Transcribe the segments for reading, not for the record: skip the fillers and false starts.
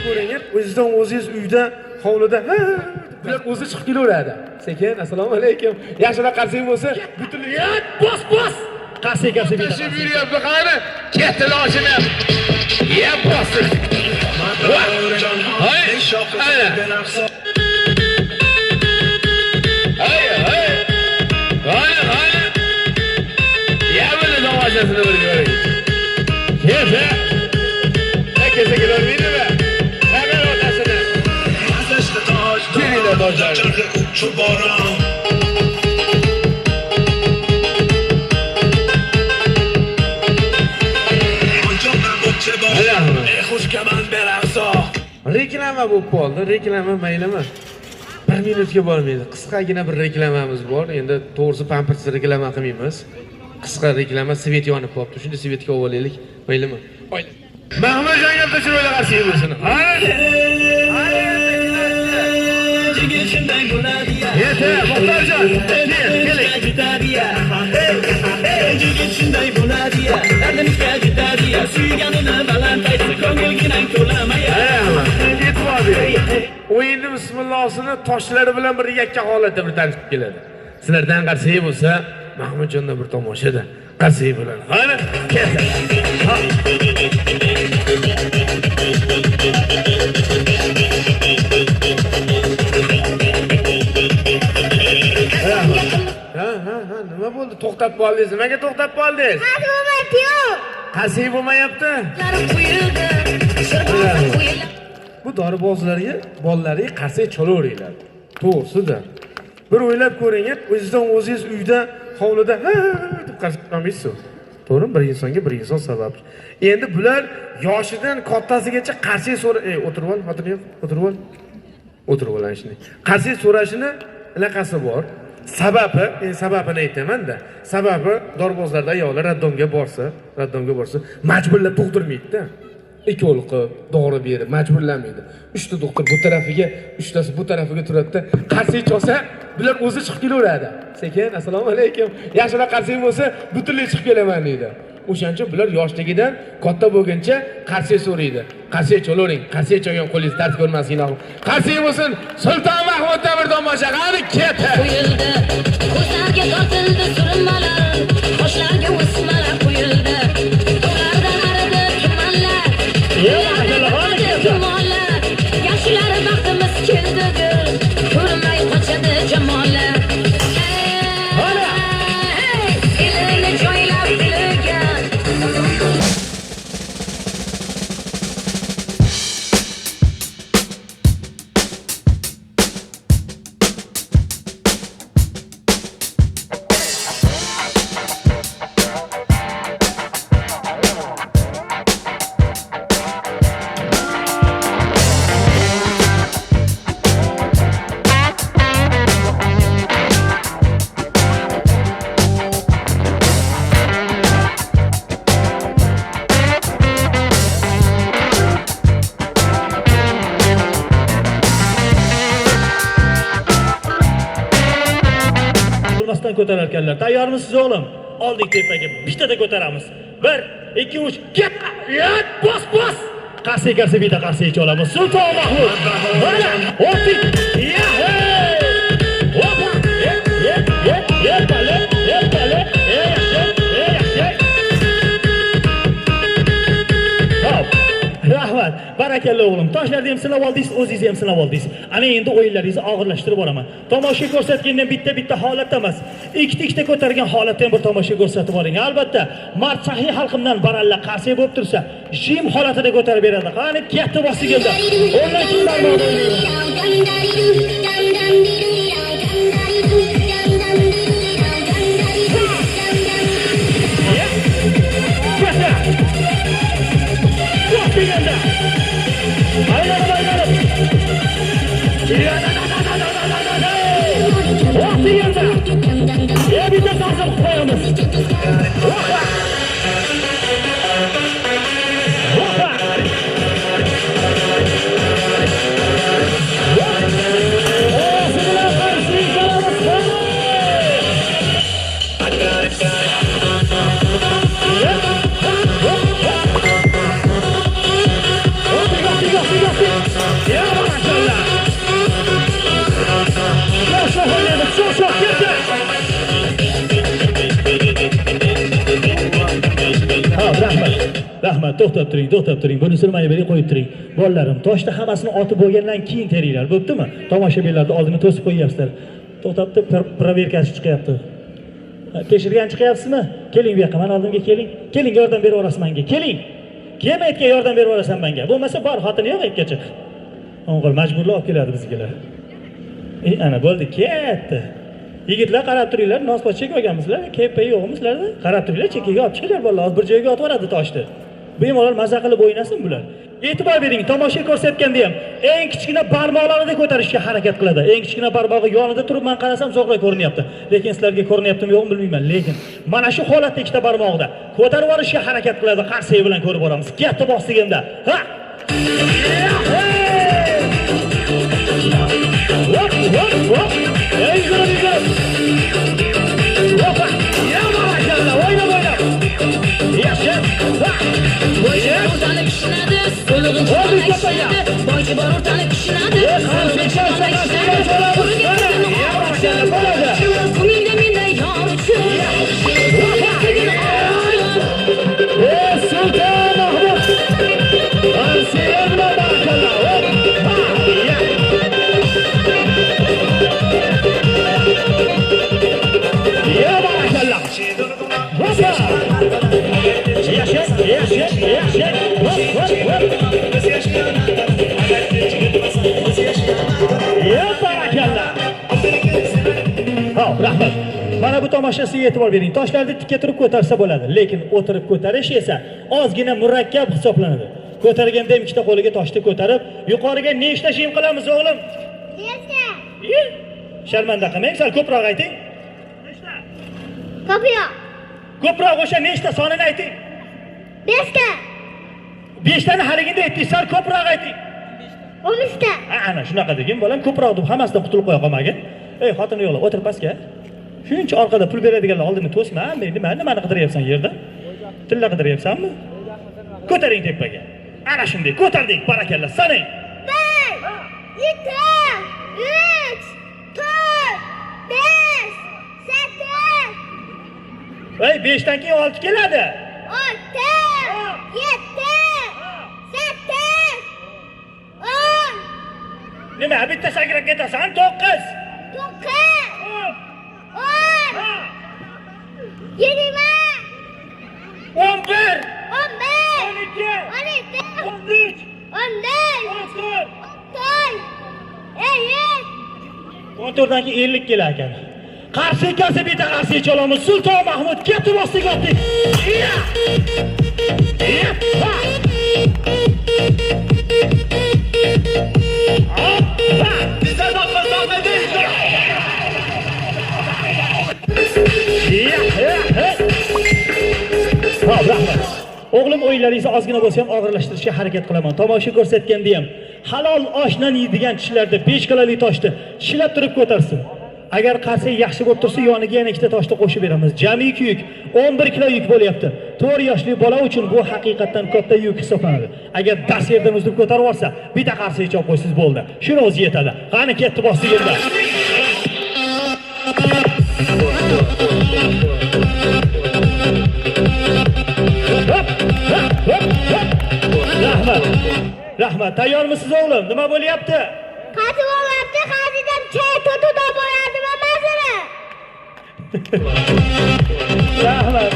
Ko'ring, o'zingizdan o'zingiz uyda, hovlida bular o'zi chiqib kelaveradi. Sekin, assalomu alaykum. Yaxshiroq qarsak bo'lsa, butunlay bos bos. Qarsak qarsak bitta. Tashib yuryapti, qani? Ketdi loshini. Ya bosdi. Hay, ana. Hay, hay. Qani, qani. Ya buni tomoshasini bir ko'ring. Ketdi. Kelsa kelolmaydimi? Chaqir otasini. Kelinglar toshlar. Reklama bo'lib qoldi. Reklama maylimi? 1 minutga bormaydi. Qisqagina bir reklamamiz bor. Endi to'g'risi pampersiz reklama qilmaymiz. Qisqa reklama, svet yonib qolibdi. Shunda svetga olaylik. Maylimi? Mahmudjonga bitta chiroyli qarshi bo'lsin. Ha? Yeta, Muxtorjon, keling. E'tibor bering. O'yinni bismillahsini toshlari bilan bir yakka holatda bir tanishib keladi. Sizlardan qarshi bo'lsa, Mahmudjonda bir tomoshada qarshi bo'ladi. Qani, ketdi. Ha. Ha, ha, ha, nima bo'ldi? To'xtab qoldingiz. Nimaga to'xtab qoldingiz? Qarshi bo'lmayapti. Bu doribozlarga, bolalarga qarsak chalaveringlar. To'g'risida. Bir o'ylab ko'ring, o'zingizdan o'zingiz uyda, hovlida ha deb qarsak olmaysiz. To'g'rimi? Bir insonga bir inson sabab. Endi bular yoshidan kattasigacha qarsak so'ra, o'tirib ol, xotin yo'q, o'tirib ol. O'tirib ol shuni. Qarsak so'rashini anaqasi bor. Sababi, men sababini aytaman-da. Sababi dorbozlarda ayollar raddomga borsa, majburlab tug'dirmaydi-da. Ikki qilib dori berib majburlamaydi. 3 ta doktor bu tarafiga, 3tasi bu tarafiga turadi-da. Qarsak cholsa, bular o'zi chiqib kelaveradi. Sekin, assalomu alaykum. Yaxshiroq qarsak bo'lsa, butunlay chiqib kelaman deydi. O'shancha bular yoshligidan katta bo'lguncha qarsak so'raydi. Qarsak cholavering, qarsak cholgan qo'lingiz dard ko'rmasin ilohim. Qarsak bo'lsin, Sulton Mahmuddan bir tomosha. Qani ketdi. Qo'yildi, ko'zlarga tortildi surilmalar, qoshlarga o'smalar qo'yildi. Tog'lardan aridi tumanlar, tumanlar, yaxshilar baxtimiz keldi, ko'rmay qochadi jamollar. Elini joylab diliga. Ko'tarar ekanlar. Tayyormisiz o'g'lim? Oldik tepaga. Bittada ko'taramiz. 1 2 3 ket! Bos bos! Qarsak qarsak bitta qarsak cholamiz. Sulton Mahmud. Mana, o'tdik. Ya hey! Hoppa! Ye ye ye ye pale, ye pale, ye yaxshi, ye yaxshi. Hop. Rahmat. Barakalla o'g'lim. Toshlarni ham sinab oldingiz, o'zingizni ham sinab oldingiz. Ana endi o'yinlaringizni og'irlashtirib boraman. Tomosha ko'rsatgandan bitta-bitta holatda emas, ikkita-ikkita ko'targan holatda ham bir tomosha ko'rsatib oling. Albatta, mard sahiy xalqimdan baralla qarsak bo'lib tursa, jim holatida ko'tarib beradi. Qani katta bosib keldi. O'ndan kim barmoqda o'ynaydi. Katta. Bos deganda. Aylanib aylanib. Bos deganda. Bitta ta'zim qilib qo'yamiz. Hoppa. Hoppa. Rahmat. Rahmat, to'xtab turing, to'xtab turing. Buni surmay bering, qo'yib turing. Bolalarim, toshni hammasini otib bo'lgandan keyin teringlar, bo'ptimi? Tomoshabinlarni oldini to'sib qo'yyapsizlar. To'xtabdi, proverkasi chiqyapti. Tekshirgan chiqyapsizmi? Keling bu yoqqa, mana oldimga keling. Keling, yordam berib yuborasiz menga. Keling. Kim aytgan yordam berib yuborasan menga? Bo'lmasa bor, xotini yo'q aytgacha. O'g'il majburlab olib keladi bizgilar. Ana bo'ldi, ketdi. Yigitlar qarab turinglar, nospoch chekib olganmisizlar, KP yo'qmisizlarda? Qarab turinglar, chekkaga olib chiqinglar bolalar, hozir bir joyga otib yuboradi toshni. Bemalol maza qilib o'ynasin bular. E'tibor bering, tomosha ko'rsatganda ham eng kichkina barmoqlarini ko'tarishga harakat qiladi. Eng kichkina barmog'i yonida turib men qarasam zo'rg'a ko'rinyapti. Lekin sizlarga ko'rinyaptimi yo'qmi bilmayman, lekin mana shu holatda ikkita barmog'ida ko'tarib yuborishga harakat qiladi. Qarsak bilan ko'rib boramiz. Katta bosdiganda. Ha! Hop, hop, hop. Ey yugurib, yugurib. Hoppa. Ya barakalla, o'ynab, o'ynab. Yaxshi. Ha! O'rtanib ishinadi, so'lig'in chiqadi, boychi bor o'rtanib ishinadi. Ko'ngilda menda yor uchun. Ey Sulton Mahmud. Ansiya barakalla. Hoppa. Ya. Ya barakalla. Hoppa. Yaxshi, yaxshi, yaxshi. Hop, hop, hop. Ya barakalla. Hop, rahmat. Mana bu tomoshasiga e'tibor bering. Toshlarni tikka turib ko'tarsa bo'ladi, lekin o'tirib ko'tarish esa ozgina murakkab hisoblanadi. Ko'targanda ham ikkita qo'liga toshni ko'tarib, yuqoriga nechta shim qilamiz o'g'lim? Nechta? Sharmanda qilmang, sal ko'proq ayting. Nechta? Ko'proq. Ko'proq o'sha nechta sonini ayting. 5 ta. 5 tani haliginda aytdingiz, sal ko'proq ayting. 13 ta. Ha, ana shunaqa degin bolam, ko'proq deb hammasidan qutulib qo'ya qolmagin. Ey, xotini yo'qlar, o'tir pastga. Shuncha orqada pul beradiganlar oldini to'sma, nima nimani qidiryapsan yerda? Tilla qidiryapsanmi? Ko'taring tepaga. Ana shunday ko'tardik, barakalla, sanang. 1 2 3 4 5 8. Ey, 5 dan keyin 6 keladi. 6 7 8 10. Nima, bitta sakrab ketasan? 9. 9 10 20 11 11 12 12 13 14 14 14 14 dan keyin 50 kelar ekan. Qarshi kelsa bitta qarshi chalamiz. Sulton Mahmud ketib ostiga otdik. Ya! Ya! Ha! Ha! Ya! Ya! Ha, rahmat. O'g'lim, o'yinlaringizni ozgina bo'lsa ham og'irlashtirishga harakat qilaman. Tomosha ko'rsatganda ham halol oshnan yeydigan tishlarda 5 kilolik toshni tishlab turib ko'tarsin. Agar qarsak yaxshi bo'lib tursa, yoniga yana ikkita toshni qo'shib beramiz. Jamiki yuk 11 kilo yuk bo'lyapti. 4 yoshli bola uchun bu haqiqatan katta yuk hisoblanadi. Agar dars yerdan uzib ko'tarib olsa, bitta qarsak chop qo'ysiz bo'ldi. Shuni o'zi yetadi. Qani ketdi bosdiganda. Hop, hop, hop, hop. Rahmat. Rahmat. Tayyormisiz o'g'lim? Nima bo'lyapti? Qaysi bo'lyapti? Qaysidan chay to'da bo'ladimi mazini? Rahmat.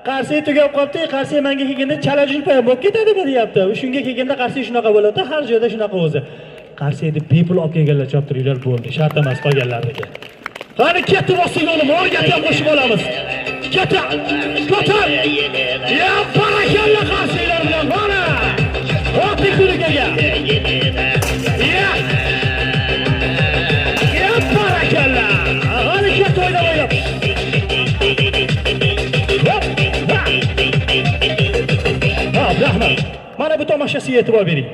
Qarsak tugab qolibdi, qarsak menga kelganda chala julpa ham bo'lib ketadimi deyapti. Shunga kelganda qarsak shunaqa bo'ladi, har joyda shunaqa o'zi. Qarsakni bepul olib kelganlar choptiringlar bo'ldi, shart emas qolganlarniki. Qani ketdi bosing o'g'lim, o'rgatib qo'shib olamiz. Ketdi. Ko'tar. Ya barakalla qarsaklar bilan mana. Otlik surigaga. Ya. Ya barakalla. Qani ketdi o'ynab o'ynab. Hop. Ha. Ha, rahmat. Mana bu tomoshasiga e'tibor bering.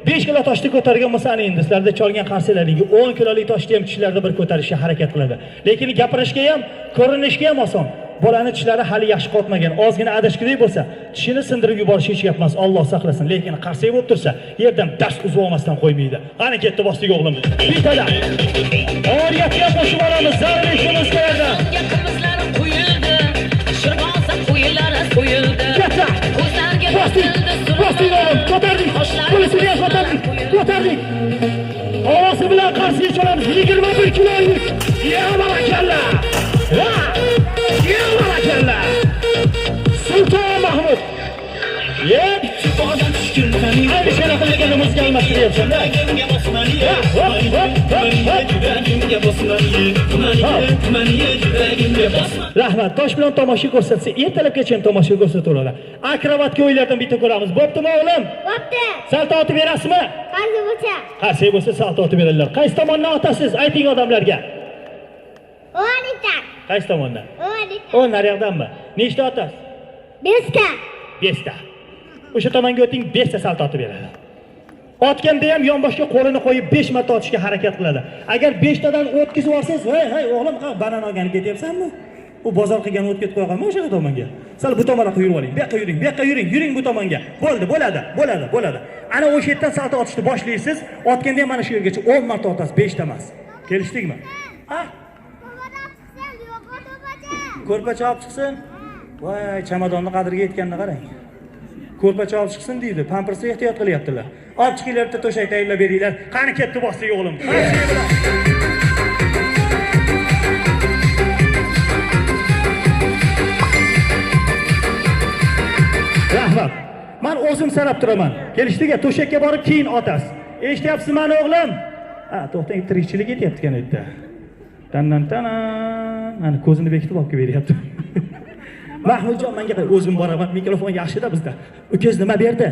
5 kilo toshni ko'targan bo'lsa, ana endi sizlarda cholgan qarsaklaringiz 10 kilolik toshni ham tishlarda bir ko'tarishga harakat qiladi. Lekin gapirishga ham, ko'rinishga ham oson. Bolani tishlari hali yaxshi qotmagan, ozgina adashkilik bo'lsa, tishini sindirib yuborishi hech gap emas, Alloh saqlasin. Lekin qarsak bo'lib tursa, yerdan dars uzib olmasdan qo'ymaydi. Qani ketdi bosdik o'g'lim. Bittada. Oriyatga ham qo'shib olamiz, zarur ishimiz kerak. Qimizlar qo'yildi, shirvosa qo'yilari so'yildi. Ketdi. Bosdik, bosdik o'g'lim, ko'tardik. Bunisini ham ko'tardik, ko'tardik. Ovozi bilan qarshi chalamiz. 21 kilo yuk. Ya barakalla. Ha! Ya barakalla. Sulton Mahmud. Ye! Ayni shara qilganimizga almashtiryapsan-da. Rahmat. Tosh bilan tomosha ko'rsatsa, ertalabgacha ham tomosha ko'rsataveradi. Akrobatka o'yinlardan bitta ko'ramiz. Bo'ptimi o'g'lim? Bo'pti. Salto otib berasizmi? Qarshi bo'lsa. Qarshi bo'lsa salto otib beradilar. Qaysi tomondan otasiz? Ayting odamlarga. O'nta. Qaysi tomondan? O'nta. O'n naryoqdanmi? Nechta otasiz? 5 ta. 5 ta. O'sha tomonga o'ting, 5 ta salto otib beradi. Otganda ham yonboshga qo'lini qo'yib 5 marta otishga harakat qiladi. Agar 5 tadan o'tkazib yuborsangiz, "Hey, hey, o'g'lim, banan olgani ketyapsanmi?" U bozor qilgani o'tib ketib qo'yganmi o'sha tomonga? Sal bu tomonga yurib oling. Bu yoqqa yuring, bu yoqqa yuring, yuring bu tomonga. Bo'ldi, bo'ladi, bo'ladi, bo'ladi. Ana o'sha yerdan salto otishni boshlaysiz. Otganda ham mana shu yergacha 10 marta otasiz, 5 ta emas. Kelishdikmi? Ha? Ko'rpacha olib chiqsin. Voy, chamadonni qadriga yetganini qarang. Ko'rpacha olib chiqsin deydi. Pampersni ehtiyot qilyaptilar. Olib chiqinglar, bitta to'shak tayyorlab beringlar. Qani ketdi bosdik o'g'lim. Rahmat. Men o'zim sanab turaman. Kelishdik-a, to'shakka borib keyin otasiz. Eshityapsizmi mani o'g'lim? Ha, to'xtang, tirikchilik ketyapti ekan u yerda. Tandan tanan. Mana ko'zini bekitib olib kelib beryapti. Mahmudjon menga qarang, o'zim boraman. Mikrofon yaxshi-da bizda. Ukangiz nima berdi?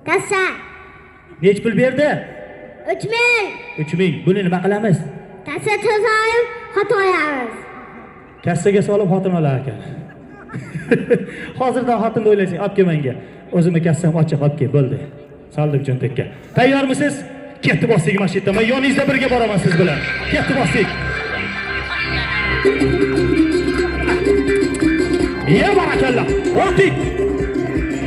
Kassa. Nech pul berdi? 3000. 3000. Buni nima qilamiz? Kassa tozalab xotin olamiz. Kassaga solib xotin olar ekan. Hozirdan xotinni o'ylasang, olib kel menga. O'zimni kassam ochiq olib kel, bo'ldi. Soldim cho'ntakka. Tayyormisiz? Ketdi bosdik mana shu yerda. Men yoningizda birga boraman siz bilan. Ketdi bosdik. Ya barakalla. O'tdik.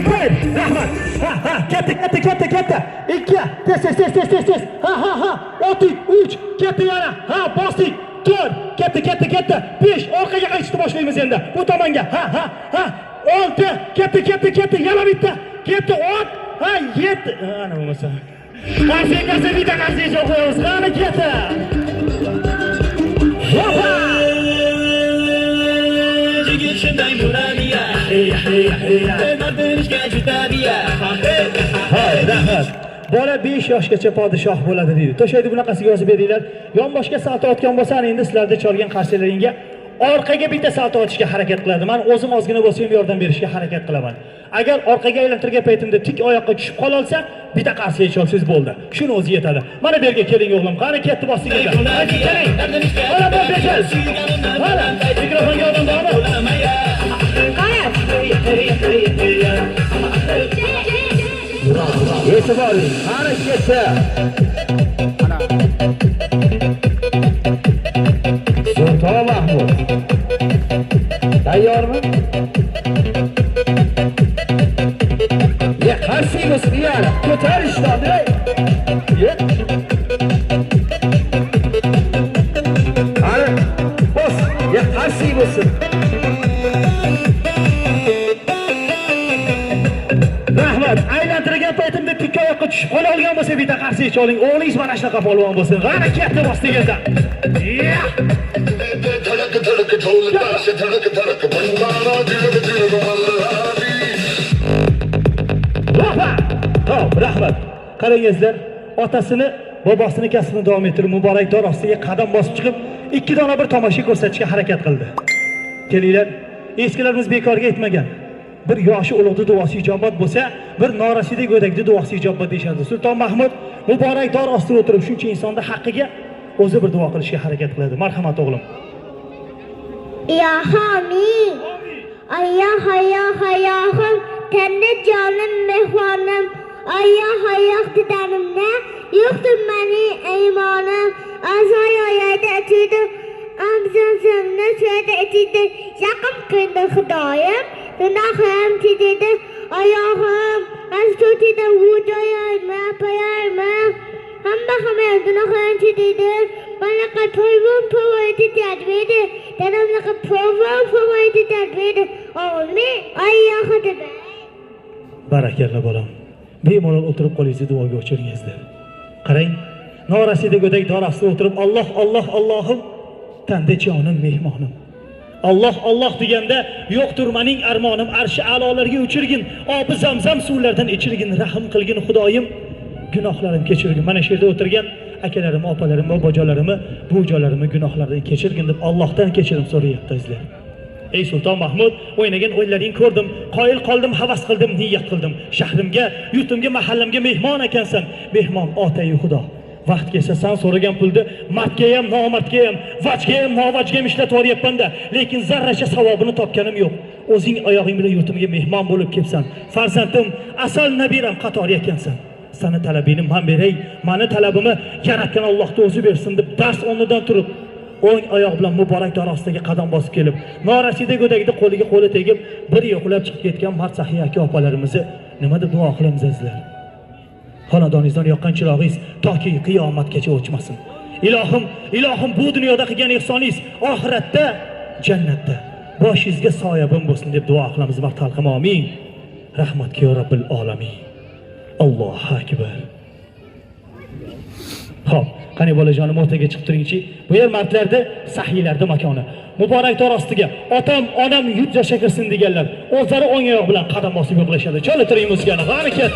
1, rahmat. Ha, ha, ketdi, ketdi, ketdi, ketdi. 2, tez, tez, tez, tez, tez, tez. Ha, ha, ha. O'tdik. 3, ketdi yana. Ha, bosdik. 4, ketdi, ketdi, ketdi. 5, orqaga qaytishni boshlaymiz endi. Bu tomonga. Ha, ha, ha. 6, ketdi, ketdi, ketdi. Yana bitta. Ketdi, 10, ha, 7. Ana bo'lmasa. Qarshi, qarshi, bitta qarshi qo'yamiz. Qani ketdi. Hopa! Rahmat. Bola 5 yoshgacha podshoh bo'ladi deydi. To'shakni bunaqasiga yozib beringlar. Yonboshga salto otgan bo'lsa, endi sizlarda cholgan qarshilaringga orqaga bitta salto otishga harakat qiladi. Men o'zim ozgina bo'lsa ham yordam berishga harakat qilaman. Agar orqaga aylantirgan paytimda tik oyoqqa tushib qola olsa, bitta qarshiga cholsangiz bo'ldi. Shuni o'zi yetadi. Mana bu yerga keling o'g'lim. Qani ketdi bosdik. Keling. Mana bu bechal. Mana mikrofonga odam bormi? E'tiboring, qani ketdi. Sulton Mahmud. Tayyormi? Ya qarshi bo'lsin, yana ko'tarishdi. Ye. Qani, bos. Ya qarshi bo'lsin. Rahmat. Aylantirgan paytimda tikka oyoqqa tushib qola olgan bo'lsa, bitta qarshi choling. O'g'lingiz mana shunaqa polvon bo'lsin. Qani ketdi bosdik esa. Ya. Hop, rahmat. Qarangizlar, otasini, bobosini kasbini davom ettirib, muborak dor ostiga qadam bosib chiqib, 2 dona bir tomosha ko'rsatishga harakat qildi. Kelinglar, eskilarimiz bekorga aytmagan. Bir yoshi ulug'ni duosi ijobat bo'lsa, bir norasida go'dakni duosi ijobat deyishadi. Sulton Mahmud muborak dor ostida o'tirib, shuncha insonning haqqiga o'zi bir duo qilishga harakat qiladi. Marhamat o'g'lim. Ya homi, Alloh Alloh Allohim, tanda jonim mehmonim, Alloh Alloh deganimda yo'qdir mening iymonim. Azon oyda ichdim, amzamni suyda ichdim, yaqin qildi Xudoyim, gunohim tejadi, oyog'im astutida vujoyma payarma, hamma hamma gunohim tejadi. Banaqa polvon polvon tadbiri, dadamnaqa polvon polvon tadbiri. Olmi Alloh deb. Barakalla bolam. Bemalol o'tirib qo'lingizni duoga o'chiringiz deb. Qarang, norasida go'dak dor ostida o'tirib Alloh Alloh Allohim tanda jonim mehmonim. Alloh Alloh deganda yo'qdir mening armonim, arshi a'lolarga uchirgin, obi zamzam suvlardan ichirgin, rahm qilgin Xudoyim, gunohlarim kechirgin. Mana shu yerda o'tirgan akalarim, opalarim, bobojonlarimni, buvijonlarimni gunohlaridan kechirgin deb Allohdan kechirim so'rayapti azizlar. Ey Sulton Mahmud, o'ynagan o'yinlaring ko'rdim, qoyil qoldim, havas qildim, niyat qildim. Shahrimga, yurtimga, mahallamga mehmon ekansan. Mehmon otayi Xudo. Vaqt kelsa san so'ragan pulni mardga ham, nomardga ham, vajga ham, novajga ham ishlatib yuboryapman-da, lekin zarracha savobini topganim yo'q. O'zing oyog'ing bilan yurtimga mehmon bo'lib kelsan. Farzandim, asal nabiram qatori ekansan. Sani talabingni men beray, mani talabimni yaratgan Allohning o'zi bersin deb dars o'rnidan turib, o'ng oyoq bilan muborak dor ostiga qadam bosib kelib, norasida go'dakni qo'liga qo'li tegib, bir yo'qlab chiqib ketgan mard sahiy aka opalarimizni nima deb duo qilamiz azizlar? Xonadoningizdan yoqqan chirog'ingiz toki qiyomatgacha o'chmasin. Ilohim, ilohim bu dunyoda qilgan ehsoningiz oxiratda jannatda boshingizga soyabon bo'lsin deb duo qilamiz mard xalqim, amin. Rahmatga yo Robbil olamin. Allohu akbar. Xo'p, qani bolajonim o'rtaga chiqib turingchi. Bu yer mardlarda, sahiylarda makoni. Muborak dor ostiga otam, onam 100 yoshga kirsin deganlar o'zlari o'ng oyoq bilan qadam bosib yo'qlashadi. Chala turing musikani. Qani katta.